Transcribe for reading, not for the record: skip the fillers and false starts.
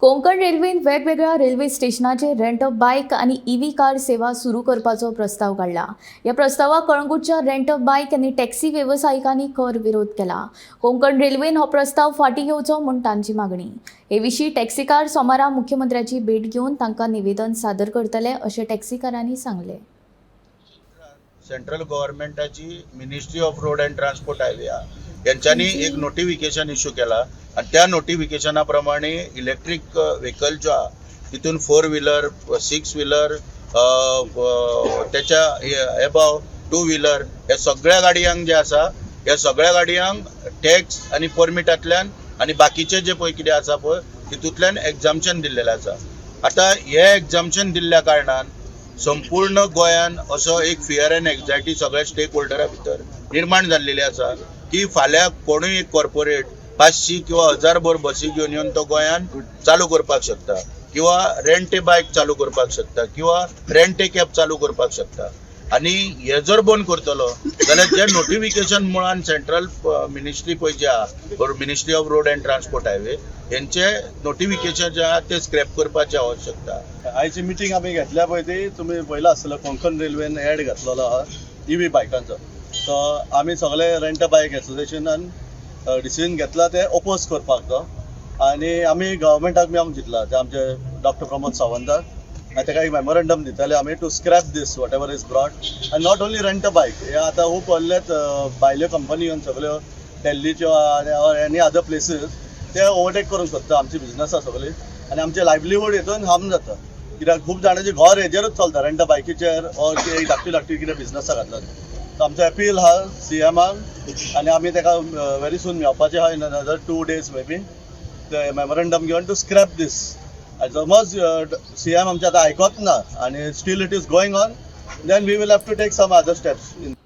कोंकण रेल्वेन वेगवेगळ्या रेल्वे स्टेशनाचेर रेंट अ बायक आनी ईव्ही कार सेवा सुरू करपाचो प्रस्ताव काडला. ह्या प्रस्तावाक कळंगूटच्या रेंट अ बायक आनी टॅक्सी वेवसायिकांनी खर विरोध केला. कोंकण रेल्वेन हो प्रस्ताव फाटीं घेवचो म्हूण तांची मागणी. हे विशीं टॅक्सीकार सोमारा मुख्यमंत्र्याची भेट घेवन तांकां निवेदन सादर करतले अशें टॅक्सीकारांनी सांगलें. सेंट्रल गव्हर्नमेंटाची Ministry of Road and Transport Highway यांच्यानी एक नोटिफिकेशन इश्यू केला आणि त्या नोटिफिकेशना प्रमाणे इलेक्ट्रीक व्हेकल जो आहा तितून फोर व्हिलर, सिक्स व्हिलर, त्याच्या एबाव टू व्हिलर, ह्या सगळ्या गाडयांक जे आसा, ह्या सगळ्या गाडयांक टॅक्स आनी परमिटांतल्यान आनी बाकीचे जे पळय कितें आसा पळय, तितूंतल्यान एग्जामशन दिल्लेलें आसा. आतां हे एग्जामशन दिल्ल्या कारणान संपूर्ण गोंयान असो एक फियर अँड एन्जायटी सगळ्या स्टेक होल्डरा भितर निर्माण जाल्लेली आसा की फाल्यां कोणूय एक कॉर्पोरेट 500 किंवा 1000 भर बसी घेवन येवन तो गोंयान चालू करपाक शकता किंवा रेंट ए बायक चालू करपाक शकता किंवा रेंट ए कॅब चालू करपाक शकता. आनी हे जर बंद करतलो जाल्यार जे नोटिफिकेशन मुळान सेंट्रल मिनिस्ट्री पळय जी आहा, Ministry of Road and Transport Highway, हेंचे नोटिफिकेशन जे आहा ते स्क्रॅप करपाची आवश्यकता. आयची मिटींग आमी घेतल्या पळय, ती तुमी पळयला आसतलो, कोंकण रेल्वेन एड घातलेलो आहा ईव्ही बायकांचो. सो आमी सगळे रेंट बायक एसोसिएशनान डिसिजन घेतला ते ओपोज करपाक तो. आनी आमी गव्हर्मेंटाक मेळोंक चिंतला ते आमचे डॉक्टर प्रमोद सावंताक आनी ताका एक मेमोरंडम दितले आमी to scrap this, whatever is brought. आनी not only rent a bike, हे आतां खूब व्हडलेच भायल्यो कंपनी येवन सगळ्यो दिल्लीच्यो आनी एनी अदर प्लेसीस ते ओवरटेक करूंक सोदता आमची बिजनसा सगळी आनी आमचे लायवलीहूड हितून हार्म जाता, कित्याक खूब जाणांचे घर हेजेरूच चलता, रेंट बायकीचेर ऑर एक धाकटी धाकटी कितें बिजनसा घातला. सो आमचो अपील आहा सीएमाक आनी आमी ताका व्हेरी सून मेळपाचें आहा, in another 2 days maybe, ते मेमोरंडम घेवन टू स्क्रॅप दीस. आनी समज सीएम आमचे आतां आयकोत ना आनी still it is going on, then we will have to take some other steps in.